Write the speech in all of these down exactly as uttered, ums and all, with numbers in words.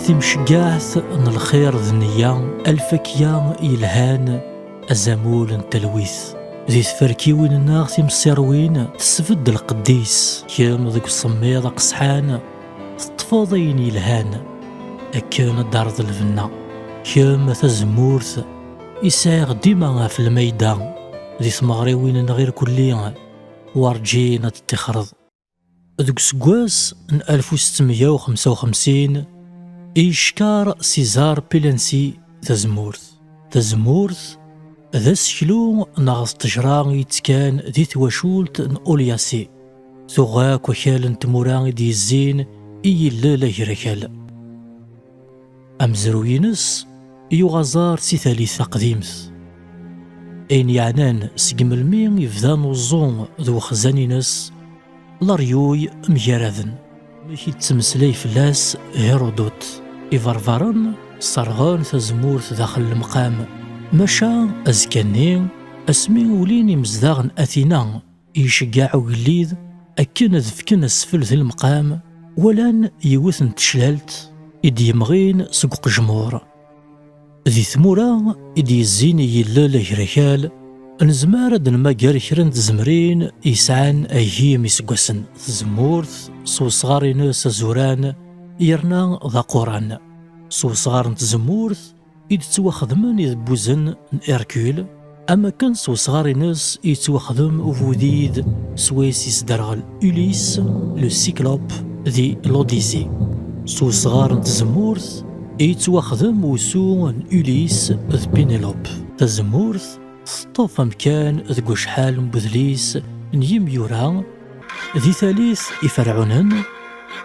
Timceggaɛt n lxir d nniya, a lfakya yelhan, azamul n talwit. Di tferkiwin-nneɣ timṣirwin, tesbedd lqedd-is. Kemm deg usemmiḍ aqesḥan, teṭṭfeḍ ayen yelhan, akken ad d-terreḍ lbenna. Kemm tazemmurt i sɛiɣ dima ɣef lmayda, di tmeɣriwin-nneɣ irkelli, werǧin ad teṭṭixreḍ. Deg useggas n alef u settemya u xemsa u xemsin, yeckeṛ César Pilency tazemmurt. Tazemmurt d aseklu neɣ d ttejra i yettekkan di twacult n Ulyasi. Tuɣ akk akal n tmura i d-yezzin i yillel agrakal. Amezruy-ines yuɣ aẓar si talit taqdimt. Ayen yeɛnan seg melmi yebdan uẓu d wexzan-ines, leryuy mgaraden. Amek i d-ttmeslay fell-as Hirudut? Iberbaren sserɣen tazemmurt daxel lemqam, maca azekka-nni, asmi ulin imezdaɣ n Atina, iceggeɛ ugellid akken ad fken asfel di lemqam, walan yiwet n teclalt i d-yemɣin seg uqejmur. Di tmura i d-yezzin i yillel agrakal, nezmer ad d-nmager kra n tzemrin yesɛan agim iseggasen. Tzemmurt s wesɣar-ines azuran yerna d aquran. S wesɣar n tzemmurt i d-ttwaxedmen idebbuzen n Hercule, am akken s wesɣar-ines i yettwaxdem ubudid swayes yesderɣel Ulysse le Cyclope di l'Odyssée. S wesɣar n tzemmurt i yettwaxdem wusu n Ulysse d Pénélope. Tazemmurt teṭṭef amkan deg wacḥal n wedlis n yimyura. Di talit iferɛunen,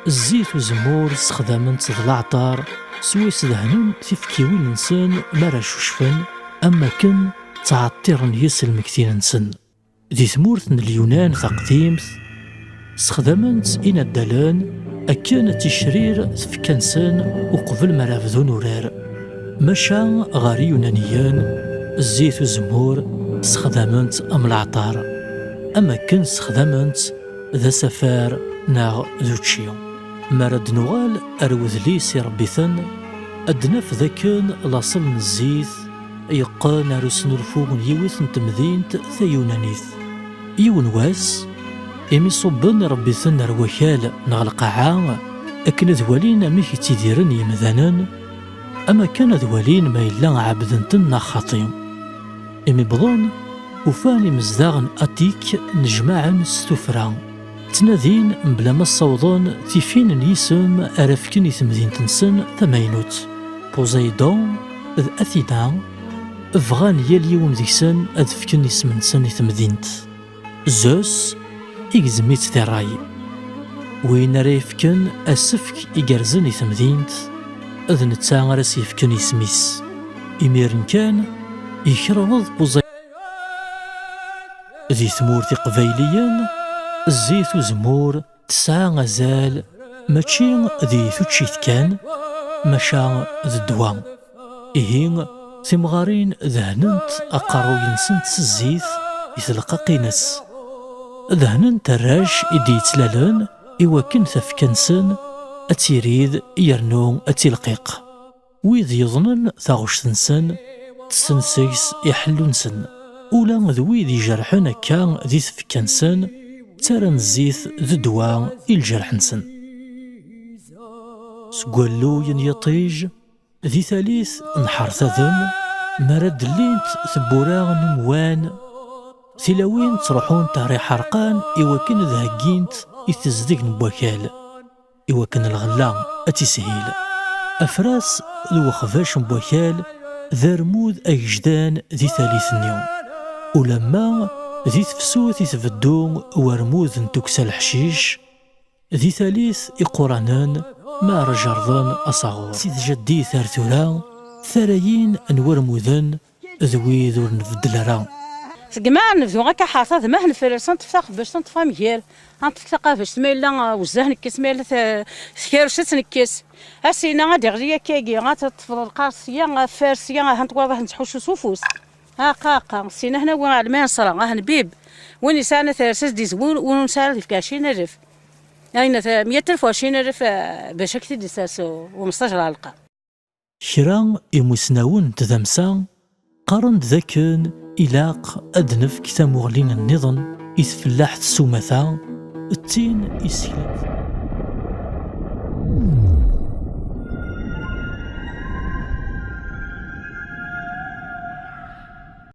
zzit uzemmur ssexdamen-tt d leɛṭer, swayes dehnen tifekkiwin-nsen mi ara cucfen, am wakken ttɛeṭṭiren yes lmegtin-nsen. Di tmurt n Lyunan taqdimt, ssexdamen-tt inaddalen akken ad ticrir tfekka-nsen uqbel mi ara bdun urar. Maca ɣer Iyunaniyen, zzit uzemmur ssexdamen-tt am leɛṭer, am akken ssexdamen-tt d asafar neɣ d učči. Mi ara d-nuɣal ar wedlis irebbiten, ad d-naf dakken laṣel n zzit yeqqen ar usnulfu n yiwet n temdint tayunanit. Yiwen wass, imi ṣubben irebbiten ar wakal neɣ lqaɛa akken ad walin amek i ttidiren yemdanen, am akken ad walin ma yella ɛebden-ten neɣ xaṭi. Imi wwḍen, ufan imezdaɣ n Atik nnejmaɛen s tuffra, ttnadin mebla ma ssawḍen tifin n yisem ara fken i temdint-nsen tamaynut. Poseidon d Athena bɣan yal yiwen deg-sen ad fken isem-nsen i temdint. Zeus igzem-itt di ṛṛay. Win ara yefken asefk igerrzen i temdint, d netta ara s-yefken isem-is. Imiren kan, yekreḍ Poseidon. Di tmurt iqbayliyen, zzit uzemmur tesɛa azal mačči di tuččit kan, maca d ddwa. Ihi, timɣarin dehnent aqerruy-nsent s zzit i tleqqaq-ines. Dehnent arrac i d-yettlalen i wakken tafekka-nsen ad tirid yernu ad tilqiq. Wid yeḍnen taɣect-nsen, tessen seg-s iḥellu-nsen. Ula d wid ijerḥen akka di tfekka-nsen, ttarran zzit d ddwa i ljerḥ-nsen. Seg walluy n yiṭij, di talit n ḥertadem, mi ara d-llint tewwura n umwan, tilawin ttruḥunt ar iḥerqan i wakken ad heggint i tezdeg n wakal, i wakken lɣella ad tishil. Afras d uxbac n wakal d armud agejdan di talit-nni. Ulamma di tefsut i tbeddu warmud n tuksa leḥcic, di talit iquranen mi ara jerrden asaɣur. Si tjaddit ar tura, tarayin n warmuden d wid ur nbeddel ara. Seg mi ara nebdu akka ḥerta, d ma nefres, ad neṭṭef taxebbact, ad neṭṭef amger, ad neṭṭef taqabact, ma yella, uh, wezzeh nekkes, ma yella t-, tkerrust nekkes. A sina ad d-iɣli akkagi, ad teṭṭfeḍ lqar sya, afar sya, aha n twaḍaḥ nettḥuccu s ufus. Aqa, aqa, sina hna wi ɛelmi neṣra, ah nbib. Win yesɛan ad ters ad d-izwun, win ur nesɛi ara ad yefk ɛecrin alef. Ayen mya alef u ɛecrin alef, eh, bac ad k-t-id-isers u-, umesṭajer ɣer lqaɛ. Kra imusnawen n tdamsa qqaren-d dakken ilaq ad d-nefk tamuɣli nniḍen i tfellaḥt s umata, d tin isseklen.